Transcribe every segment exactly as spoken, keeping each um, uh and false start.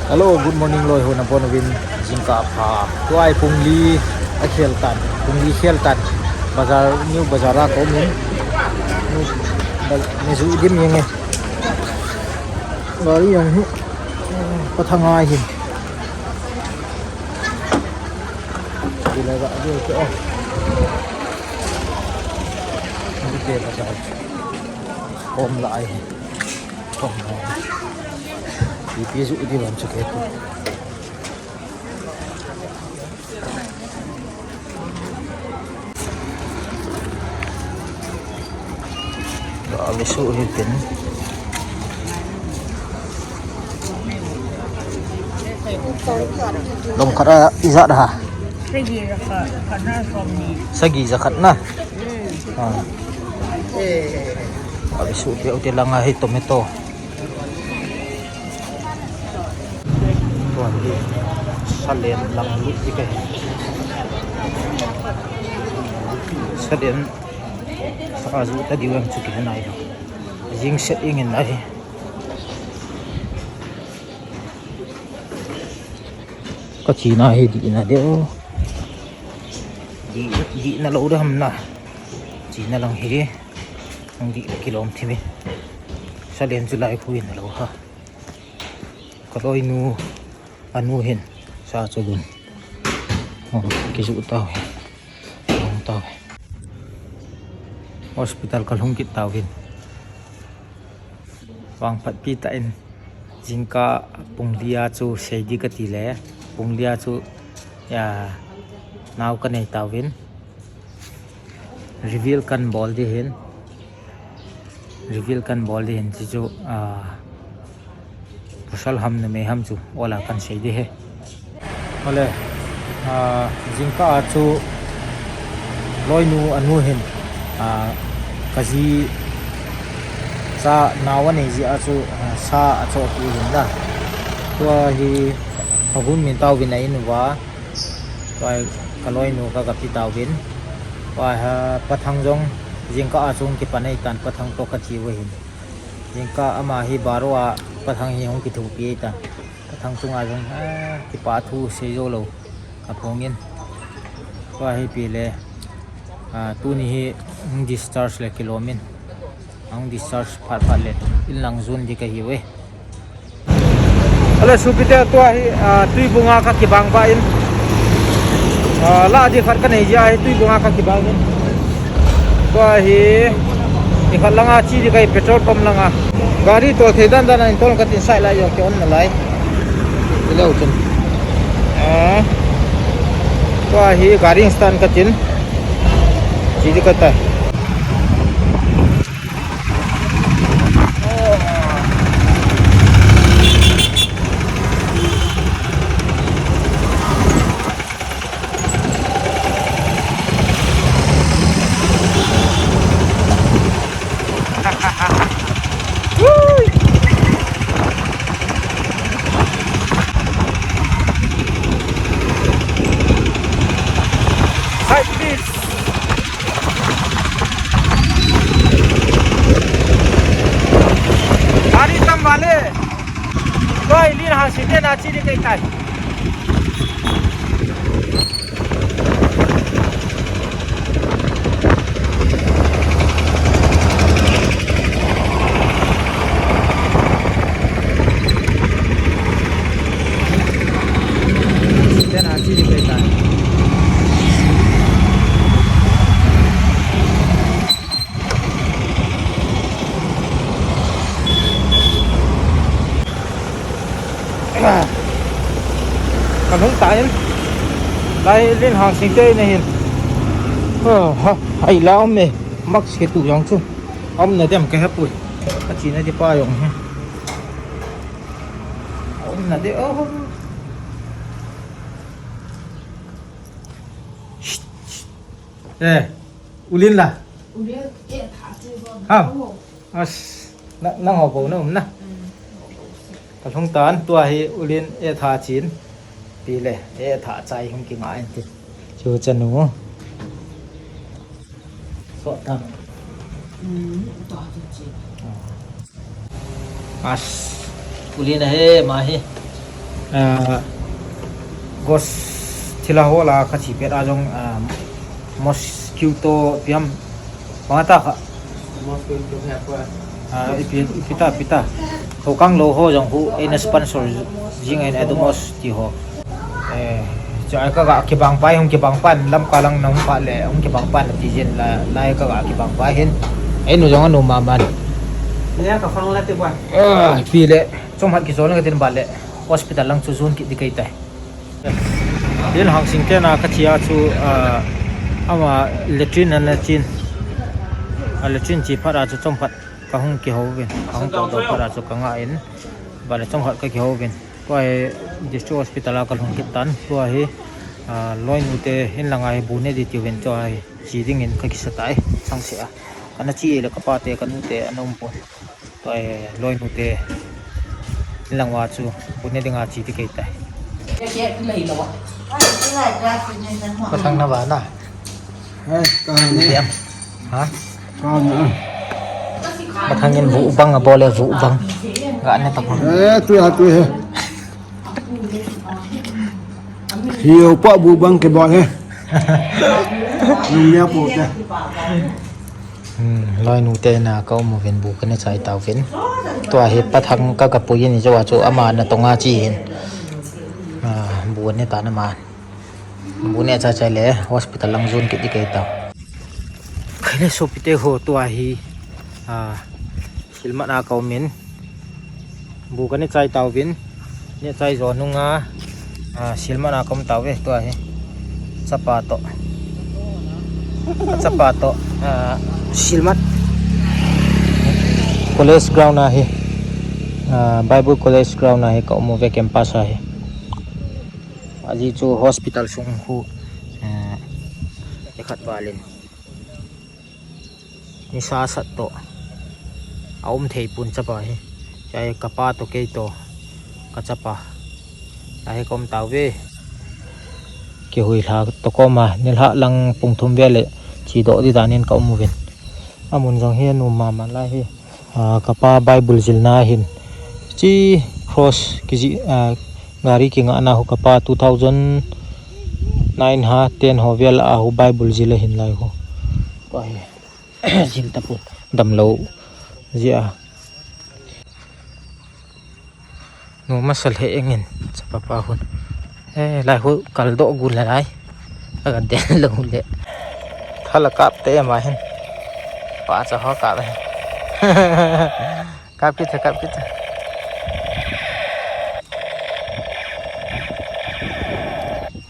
Hello, good morning, loi ho, nabonuvin jingkah pha. Tua hi pung li akhel tan, pung li khel tan. Bazar, New Bazar a ka um in. New Ba-, ne ju dim yeng e. Gari yang hi. Pathang a hi. Dile ga, dile ke, oh. Dile bazar. Kom la ai. Kom la ai. Ipi ju di bam chu ke tu. Ga le su hi tin. Dom khat a ijat ha. Sagi zakhat, khat na som ni. Sagi zakhat na. Hmm. Ah. Ga le su pe u te langa hi tomato. Tuan hi salen lang lut ti kai. Salen sa ju ta diu em chu ki nai. Jing set ing in nai. Ka chi na hi di na de o. Di, di na lo de ham na. Chi na lang hi. Ang di kilom thimi. Salen chu lai khu in lo ha. Ka loinu, anu hin, sa chu gun. Oh, kiju tau hi. Lhung tau hi. Hospital ka lhung kit tau hin. Vangphat pi ta in. Jingkah pung li a chu sei di ka ti le. Pung li a chu, ya, nau ka nei tau hin. Reveal kan bol di hin. Reveal kan bol di hin, chu chu, ah, pasal ham numei ham chu, ola kan sei di hi. Ole, ah, jingkah a chu loinu anu hin, ah, ka ji cha nau a nei ji a chu, ah, sa a cho pi hin da. Tua hi a hun min tau vin a in uva. Tua hi ka loinu ka ka pi tau vin. Tua hi pathang jong jingkah a chung kipan ei tan pathang to ka chi uva hin. Jingkah ama hi baro a pathang hi hung kithupi ei tan. Pathang chunga jong, ah, kipa thu sei jo lo ka phong in. Tua hi pi le, ah, tuni hi hung discharge le kilom in. Ang discharge phat phat le in lang jun di ka hi uve. Ale supite tua hi, ah, Tuibung a ka kibang ba in. Ah, la di khat ka nei ji a hi Tuibung a ka kibang in. Tua hi, i khat langa chi di ka hi petrol pump langa. Gari tol thei dan dan a in tol ka tin sai lai jo ke on na lai. Ti leu chun. Ah. Tua hi gari stand ka tin. Chi di ka ta. Side, please. Gari tam vale. Koi lin ha site na chi di kai kai. Site na chi di kai kai. Ka lhung ta in. Lai lin hang sing te na hin. Oh, ha, ai la um e. Max ke tu jong chu. Um na dem ke ha pui. Ka chi na di pa jong he. Um na de oh. Shh, shh. Eh, ulin la. Ulin, eh, tha chi bo. Ha. As, na, nang ho bo na um na. Ka lhung tan tua hi ulin e tha chin. Pi le, e tha chai hung ki ngai ti. Chu chanu. So tan. As, ulin a he ma hi. Ah, ghost thila hola kachi pet a jong, ah, mosquito piam bang ta kha. Mosquito pia kua. Ah, ipi, ipi ta, ipi ta. Ho kang lo ho jong hu, eina sponsor jing in Adomos ti ho. Eh, cha ka ga kibang pai hung kibang pan lam ka lang nang pa le hung kibang pan ti jin la, lai ka ga kibang pai hin. Ei nu jong anu ma man. Nia ka fang la te bua. Ah, pi le, chom hat ki jol ka tin ba le. Hospital lang chu jun kit di kei tai. Din hang sing te na ka chia chu, ah, ama latrine na na chin. A latrine chi phat a chu chom phat ka hung ki ho vin. Ka hung to to phat a chu ka nga in. Ba le chom phat ka ki ho vin. Tua hi district hospital a ka lhung kit tan. Tua hi, ah, loinu te in langa hi bu ne di ti vin tua hi. Chi ding in ka ki sa tai. Chang se a. Ka na chi le ka pa te ka nu te a na um pon. Tua, eh, loinu te. Langwa chu, bu ne dinga chi ti kei tai. Ka sang na ba na? Eh, ka ne. Diam. Ha? Ka ne. Mathang in bu bang a bol e bu bang. Ga ne ta ko. Eh, tu ha tu he. Hiu pa bu bang ke bol he. Nung ya po te. Hmm, loinu te na ka um uvin bu ka ne chai tau vin. Tua hi pathang ka ka pui ni jo chu ama na tonga chi hin. Ah, bu ne ta na ma. Bu ne cha chai le hospital lang jun kit di kei tau. Khaile sopite ho tua hi. Ah, Silmat a ka um in. Bu ka ne chai tau vin. Ne chai jo nunga, ah, silmat a ka um tau ve tua hi. Chapa to. Chapa to. Ah, silmat. College ground a hi. Ah, Bible College ground a hi ka um ve campus a hi. Ali chu hospital sung hu. Ah, e khat valin. Nisa sat to. A um thei pun chapa hi. Chai ka pa to kei to. Ka chapa. A hi ka um tau ve. Kihui lha to koma. Nilhah lang pung thum ve le. Chi do di danin ka um uvin. A mun jong hi a num mama lai hi. Ah, ka pa Bible jilna hin. Chi cross kiji, ah, gari kingahna hu ka pa two thousand nine ha ten ho vel a hu Bible jil a hin lai hu. Pa hi. Jil ta pu. Damlo. Jia. Nu masal he engin. Chapa pa hun. Eh, lai hu kal do gu la lai. Aga den lo le. Thala kap te ma hin. Pa cha ho kap he. Kap kit, kap kit.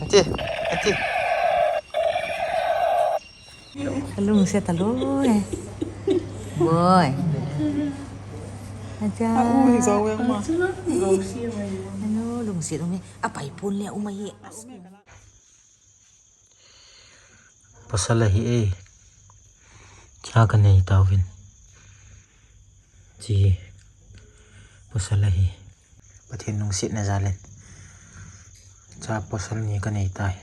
Ati, ati. Kalungset talo e. Boy. Acha. A u hi zo yang ma. Ano, lungset um e. A pai pun le um e. Pasal ahi e. Cha ka nei tauvin. Chi. Pasal ahi. Pathen lungsetna jal in. Cha pasal ni ka nei tai.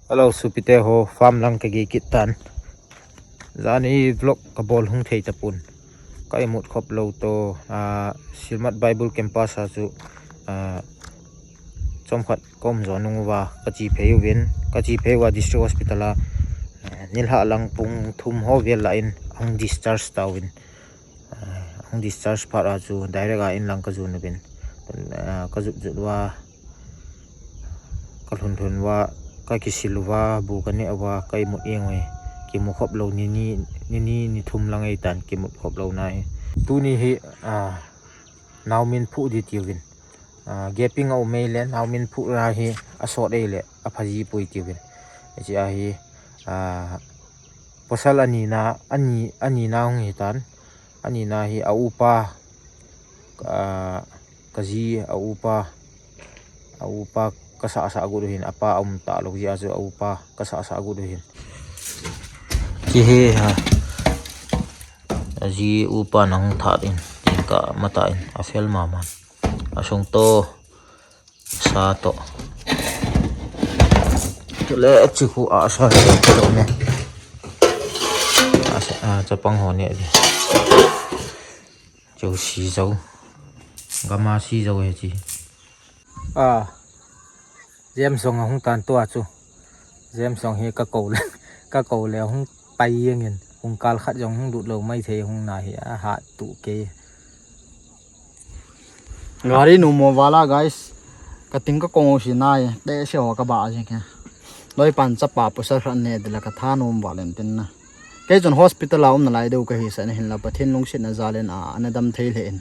Hello, sopite ho, farm lang ka gei kit tan. Jani vlog ka bol hung thei tapon. Ka imut khop lou to, ah, Silmat Bible Campus a chu, ah, chomkhat ka um jo nung uva, ka chi phei uvin, ka chi phei uva District Hospital a, ah, nilhah lang pung thum ho vel lah in hung discharge tauvin. Ah, hung discharge phat a chu direct a in lang ka jon uvin. Ah, ka jot jot uva, ka lhun lhun uva, ka kisil uva, bu ka neh uva, ka imut eng uve. Kimu khop lou ni ni, ni ni, ni thum lang ei tan, kimut khop lou na hi. Tuni hi, ah, nau min phu di tiuvin. Ah, gaping a um ei le, nau min phu ra hi, a sot ei le, a phaji pui tiuvin. Hiche a hi, ah, pasal ani na, ani, ani na hung hi tan. Ani na hi a upa, ah, ka ji a upa, a upa ka sah sah got u hin, a pa a um ta lou jeh a chu a upa ka sah sah got u hin. Chi hi ha, a ji upa na hung that in, jingkah matah in, a fel mama. A sung to, sa to. Chule a chi khu a sa to ne. A sa, a chapang ho ne di. Chu si zo. Gama si zo he chi. Ah, James jong ahung tan tua chu. James jong hi ka ko le, ka ko le hung pai jeng in. Hung kal khat jong hung lut lou mai thei hung na hi a hat tu ke. Gari nu mo vala, guys. Ka ting ka kong si nai. Te se ho ka ba jeng ke. Loi pan chapa pu sa khan ne de la ka tha nom valen tin na. Kei chun hospital a um na lai deu ka hi sa na hin la Pathen lungset na jalen a, ana dam thei le in.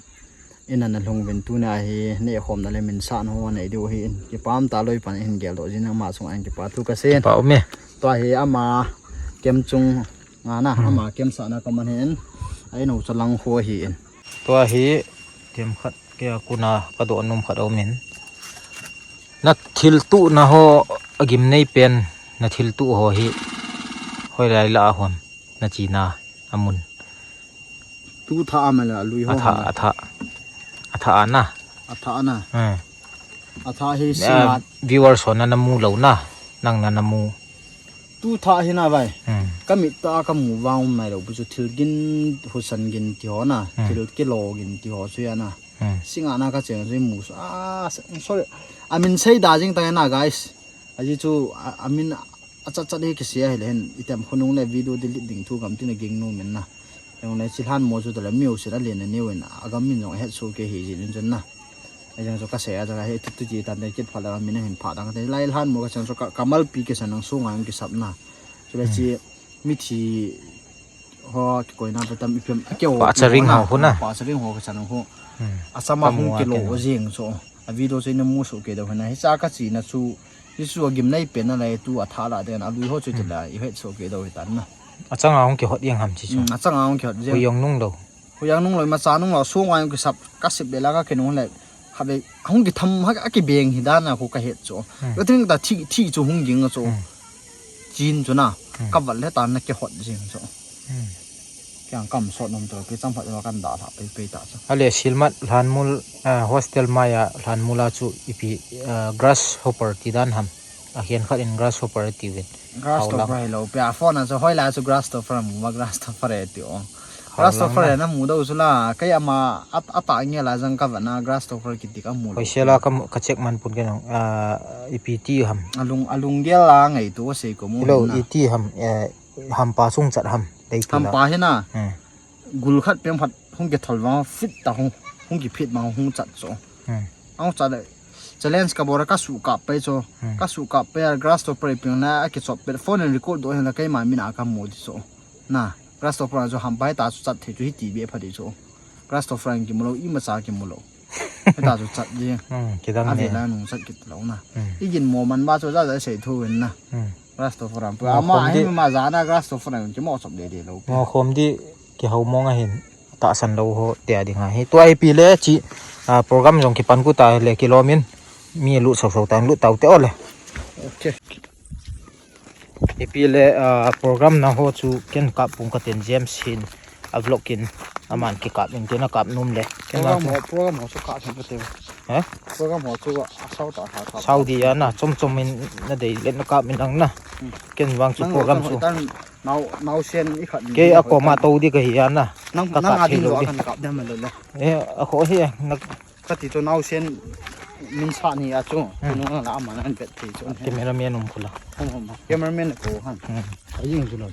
Ina na lhung vin tuni a hi, neh khom na le min sa na ho nei diu hi in. Kipa um ta loi pan hin gel doh jin ama chung a hin kipa thu ka sen. Kipa um e. Tua hi ama kem chung nga na, Hmm. ama kem sa na ka man hin. Ai no cha lang ho hi in. Tua hi kem khat ke a kuna ka doh num khat um in. Na thil tu na ho a gim nei pen na thil tu ho hi. Hoi lai la a hon. Na chi na a mun. Tu tha a ma la lui ho A tha, hon a tha. A tha a na. A tha a na. Hmm. A tha hi Ah, singa. Viewers ho na na mu lou na. Nang na na mu. Tu tha hi na vai. Hmm. Ka mit ta ka mu vang um nai lou. Bu chu thil gin husan gin ti ho na. Hmm. Thil kilo gin ti ho chu ya na. Hmm. Singa na ka cheng chu mu su. Ah, sorry. I mean, sei da jing ta na, guys. Aji chu, a, I mean, a chat chat hi kisia hi le hin, item khonung le video delete ding thu gam tin a ging nu min na. Jong le chi lhan mo chu tale miu sin a len a neu in, a gam min jong a het so ke hi jin in chun na. A jong chu ka sei a jong a he tu tu ji tan te kit pha la min a hin pha dang te. Lai lhan mo ka chang chu ka, ka mal pi ke san nang su ngai ki sap na. Chu le Hmm. chi mi thi ho ki koi na pa tam i pem a ke o. Pa charing ho hu na. Pa charing ho ka chan ho. Hmm. A sama Ka hung mu a ke lo ken. O jing chu. A video chu ina mu su ke do na. Hi cha ka chi na chu. Hi chu a gim nai pen na lai tu a tha la den a lui ho chu ti la i het so ke do hi tan na. A chang a hung ki hot yang ham chi chu. Hmm, a chang a hung ki hot jing. Hu yong nung lo. Hu yong nung lo ma cha nung lo su ngai ki sap ka sip be la ka ke nung le. Ha be hung ki tham ha a ki beng hi dan na hu ka het chu. Hmm. Ka ting ta thi thi chu hung ging chu. Hmm. Chin chu na. Hmm. Ka val le tan na ke hot jing chu. Hmm. Kiang kam sot nom to, ki cham phat lo kan da tha pei pei ta chu. Ale silmat lhanmul, ah, hostel mai a lhanmul a chu ipi, ah, grasshopper ti dan ham. A hian khat in grasshopper ti vin. Grasshopper hi lo, pia phone a chu hoi la chu grasshopper mu ma grasshopper e ti o. Grasshopper na mu do chu la, kai ama at, ata nge la jang ka va na grasshopper ki ti ka mu lo. Hoi sela ka mu, ka check man pun ke nong, ah, ipi ti ham. Alung, alung gel la ngai tu sei ko mu. Lo, i ti ham, eh, Hampa chung chat ham, dei tu la. Hampa hi na. Hmm. Gul khat pem khat hung ki thol vang fit ta hung, hung ki phit vang hung chat chu. Hmm. Hung chat le. Challenge ka bora ka su kap pai chu. Hmm. Ka su kap pai a grasshopper ping na a ki chop pe phone in record do hin la kai ma min a ka mu di chu. Na, grasshopper chu hampa hi ta chu chat thei chu hi ti be pha di chu. Grasshopper ki mu lo, i ma cha ki mu lo. Heta chu chat jing. Hmm, kidang a ve ne. La nung chat kit lo na. Hmm. I gin mo man ba chu ja ja sei thu win na. Hmm. Grasshopper am. Mo ama khom hi di. Ma ja na grasshopper am ki mo chop de de lo. Mo khom di ki hau mong a hin ta san lo ho te a ding a hi. Tua ipi le chi, ah, program jong ki pan ku ta le ki lo min. Mi lu so so tan lu tau te o le. Okay. Ipi le, ah, program na ho chu ken kap pung ka ten James hin a vlog in aman ki kap in tin a kap num le. Ken program na ho, program ho chu kap hin ka te. Ha? Program ho chu a sau ta kha kap. Saudi a na chom chom in na dei le na kap in ang na. Hmm. Ken vang chu nang program chu. Tan nau, nau sen i khat. Ke a ko ma to di ka hi a na. Nang, ka nang kap a thei di lo di. Kan kap dem lo le. Eh, a ko hi na Ka ti chu nausen min sa ni a chu. Hmm. Nung la ama nan bet thei chu. Cameraman um khula. Hom, hom. Cameraman ko han. Hmm. Aying chu lo.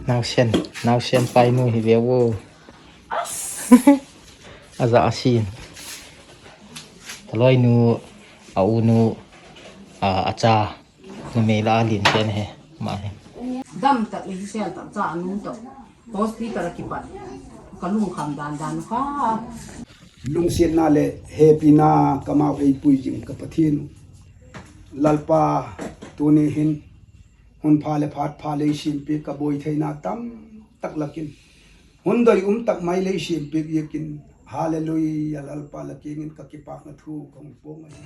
Nausen, nausen pai nu hi ve wo. A ja a sin. Taloi nu, a u nu, a, a cha. Numei la a lin pen he, ma he. Dam tak le hi sel tak cha a nung tak. Hospital a kipat. Ka lungkham dan dan kha. Lungsiatna le hepina ka mau ei pui jing ka Pathen. Lalpa tuni hin hun pha le phat pha lei sim pi ka boi theina tam tak lakin. Hun doi um tak mai lei sim pi biakin. Hallelujah, Lalpa la kingin ka kipakna thu kong pong ahi.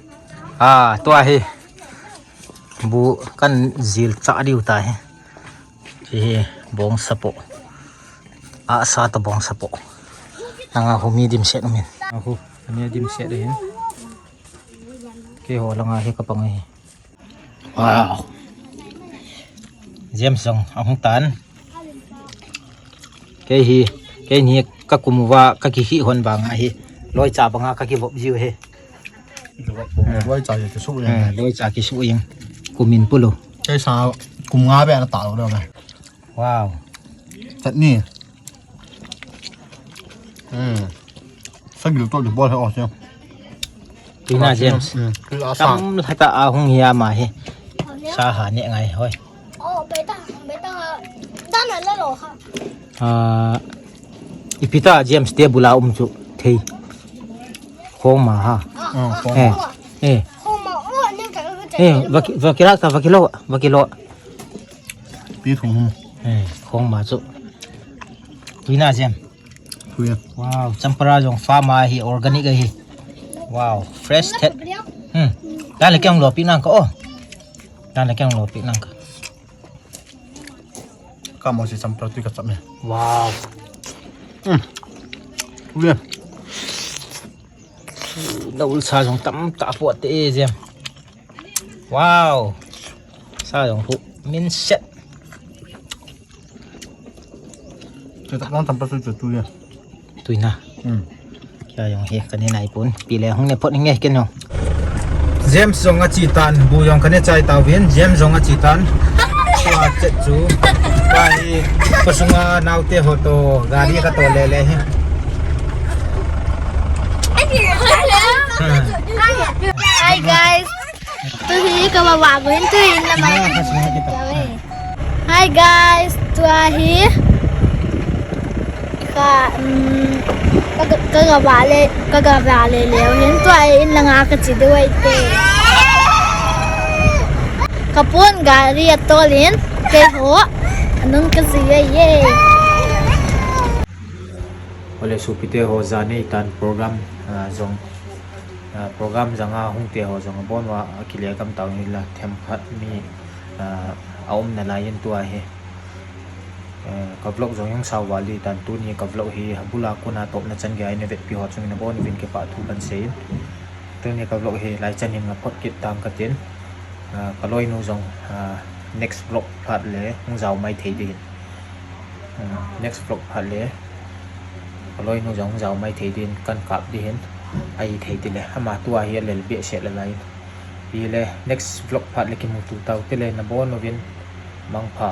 Ah, tua hi. Bu kan zil cha diu ta hi. Hi hi bong sapo. A sa to bong sapo. Nanga hu mi dim set umin. Hu mi dim set hin. Ke ho langa hi ka pang hi. Wow. James jong ahung tan. Kei hi, kei ni ka kum uva ka kihi hon banga hi. Loi cha banga ka kivop jiu hi. Loi cha kisuh jeng. Hmm, loi cha kisuh jeng. Kumin pulo. Kei sa kum nga be na ta lo le. Wow. Chutney. Hmm. Sagil to di bol he o se. Tuina James. Hmm. Kam lhata a hung hi ama hi. Sa ha ne ngai hoi. Oh, beta, beta. Dan la lo ha. Ah, ipi ta James te bula um chu thei. Khong ma ha. Eh. Eh. Khong ma, oh, ni ka. Eh, vaki, vaki lak ta, vaki lo, vaki lo. Pi thung hum. Eh, khong ma chu. Tuina James. Tui. Wow, champra jong farm a hi organic a hi. Wow, fresh thet. Hmm. Dan le keng lo pi nang ka o. Dan le keng lo pi nang ka. Ka mo si champra tui ka chap me. Wow. Hmm. Tui. Lo sa jong tam ta po te James. Wow. Sa jong hu min set. Chu tak lang tam pa chu chu tui a. Tuina. Hmm. Kya jong hi kani nai pun. Pi le hung ne phot nge ken jong. James jong achi tan, bu jong kane chai tau vin, James jong achi tan. Tua chet chu. Pai, pasunga naute ho to, gari ka to le le hi. Hmm. Hi guys. Tuhi ka wa wa gun tuhi na mai. Hi guys, tua hi ka, um, ka, ka, ka wa le, ka, ka wa le le hin tua in la nga ka chi de wai te. Ka pon gari a tol in ke ho anung ka si ye ye. Ole supite ho, jan nei tan program, ah, jong, ah, program janga hung te ho jong abon uva akile gam tau ni la themkhat mi, ah, aum nalai in tua hi. Eh, ka vlog jong hung sau val di tan tuni ka vlog hi abula kona topna chan gei a ina vetpi ho chung in abon uvin kipah thu kan sei in. Tuni ka vlog hi lai chan hin nga phot kit tang ka tin. Ah, ka loinu jong, ah, next vlog phat le hung jao mai thei di hin. Hmm, next vlog phat le ka loinu jong jao mai thei din kan kap di hin. Ahi thei ti le ama tua hi a lel behseh le lai. Pi le next vlog phat le kimu tu tau te le na bon uvin mangpha.